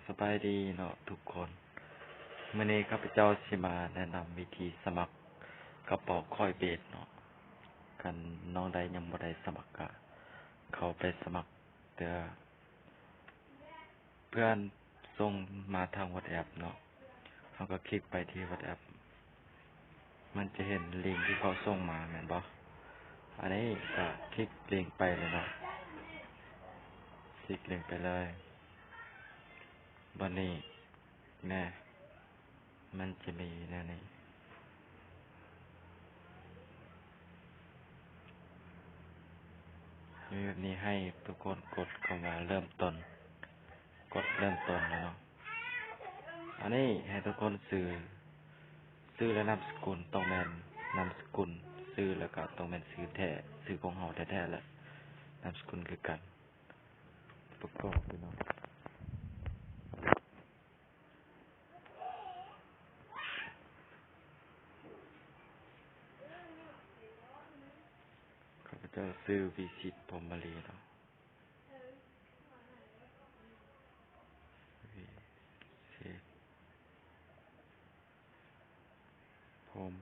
ສະບາຍດີເນາະທຸກຄົນ, ມື້ນີ້ຂ້າພະເຈົ້າຊິມາແນະນຳວິທີສະໝັກກະເປົາຄອຍເບດເນາະ. ຄັນນ້ອງໃດຍັງບໍ່ໄດ້ສະໝັກກະເຂົ້າໄປສະໝັກເດີ. ເພື່ອນສົ່ງມາທາງວັອດແອັບເນາະ, ເຮົາກໍຄລິກໄປທີ່ວັອດແອັບ, ມັນຈະເຫັນລິງທີ່ເຂົາສົ່ງມາແມ່ນບໍ່? ອັນນີ້ກໍຄລິກລິງໄປເລີຍເນາະ, ຄລິກລິງໄປເລີຍ. ບັດນີ້ແນ່ ມັນຈະມີແນວນີ້, ມີແບບນີ້ໃຫ້ທຸກຄົນກົດຄຳວ່າເລີ່ມຕົ້ນ, ກົດເລີ່ມຕົ້ນແລ້ວເນາະ. ອັນນີ້ໃຫ້ທຸກຄົນຊື່ ຊື່ ແລະ ນາມສະກຸນ, ຕ້ອງແມ່ນນາມສະກຸນ, ຊື່ ແລ້ວກໍຕ້ອງແມ່ນຊື່ແທ້, ຊື່ຂອງເຮົາແທ້ໆ ແລະ ນາມສະກຸນຄືກັນ. ປະກອບພີ່ນ້ອງ, ຂ້າພະເຈົ້າຊື່ ວິສິດ ພົມມະລີເນາະ, ວິສິດ ພົມ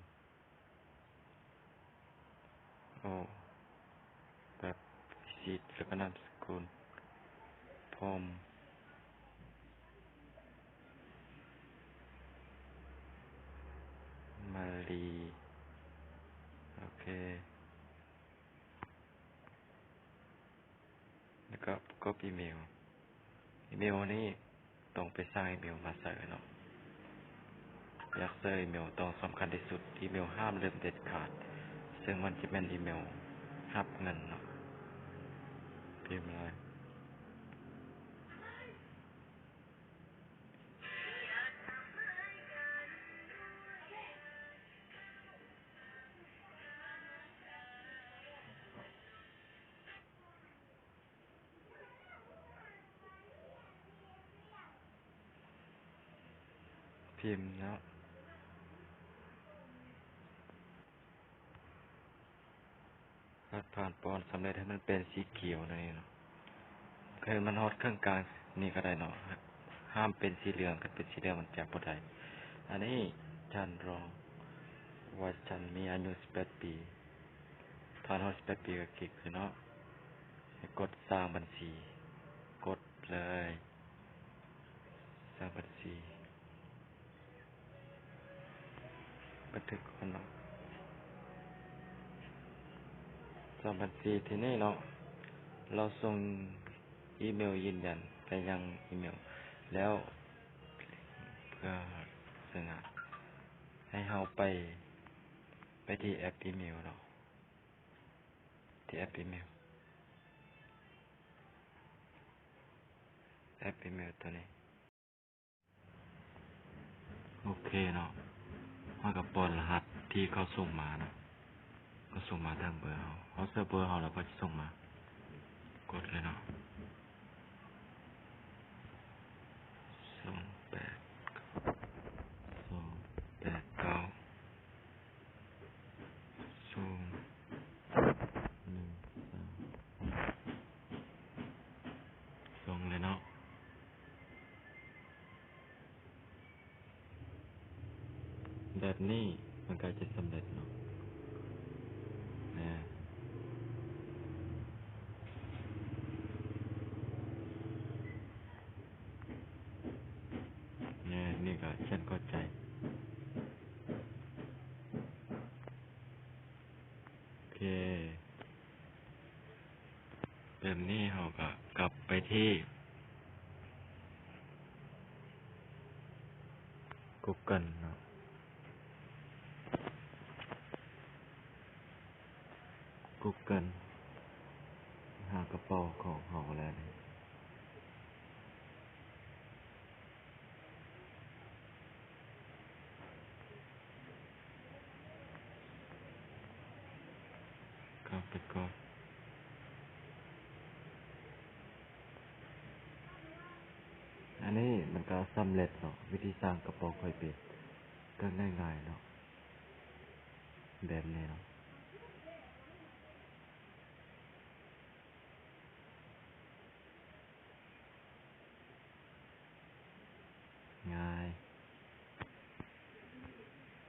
ໂອ ແບບ ວິສິດ ແລ້ວກໍນາມສະກຸນ ພົມມະລີ. ໂອເຄ. ແລ້ວກໍປະກອບອີເມວ, ອີເມວນີ້ຕ້ອງໄປສ້າງອີເມວມາໃສ່ເນາະ. ຢາກໃສ່ອີເມວຕ້ອງສຳຄັນທີ່ສຸດ, ອີເມວຫ້າມລືມເດັດຂາດ, ເຊິ່ງມັນຈະແມ່ນອີເມວຮັບເງິນເນາະ. ພິມເລີຍ. ພິມເນາະ, ຫາກຜ່ານປ້ອນສຳເລັດໃຫ້ມັນເປັນສີຂຽວແນວນີ້ເນາະ, ໃຫ້ມັນຮອດເຄິ່ງກາງນີ້ກໍໄດ້ເນາະ, ຫ້າມເປັນສີເຫຼືອງ, ຄັນເປັນສີເຫຼືອງມັນຈະບໍ່ໄດ້. ອັນນີ້ທ່ານລອງວ່າທ່ານມີອາຍຸສິບແປດປີ, ຜ່ານຮອດສິບແປດປີກໍຄລິກຂຶ້ນເນາະ, ໃຫ້ກົດສ້າງບັນຊີ, ກົດເລີຍ ສ້າງບັນຊີ, ບັນທຶກກ່ອນເນາະ, ສ້າງບັນຊີ. ທີນີ້ເນາະ ລາວສົ່ງອີເມວຢືນຢັນໄປຍັງອີເມວແລ້ວ, ເພື່ອສະຫຍັງ ໃຫ້ເຮົາໄປ ໄປທີ່ແອັບອີເມວເນາະ, ທີ່ແອັບອີເມວ, ແອັບອີເມວຕົວນີ້. ໂອເຄເນາະ, ເຮົາກໍປ້ອນລະຫັດທີ່ເຂົາສົ່ງມາເນາະ, ເຂົາສົ່ງມາທາງເບີເຮົາ, ເຮົາໃສ່ເບີເຮົາແລ້ວເຂົາຈະສົ່ງມາ, ກົດເລີຍເນາະ. ສອງແປດ ສອງແປດເກົ້າ ສູນ ໜຶ່ງ ສາມ ສົ່ງເລີຍເນາະ. ແບບນີ້ມັນກໍຈະສຳເລັດເນາະ, ແນ່ ແນ່ ນີ້ກໍຂຽນເຂົ້າໃຈ. ໂອເຄ ແບບນີ້ເຮົາກໍກັບໄປທີ່ Google ເນາະ, Google ຫາກະເປົາຂອງເຮົາແລ້ວນີ້. ເຂົ້າໄປກ່ອນ. ອັນນີ້ມັນກໍສຳເລັດເນາະ, ວິທີສ້າງກະເປົາຄອຍເບດ ກໍງ່າຍໆເນາະ, ແບບນີ້ເນາະ.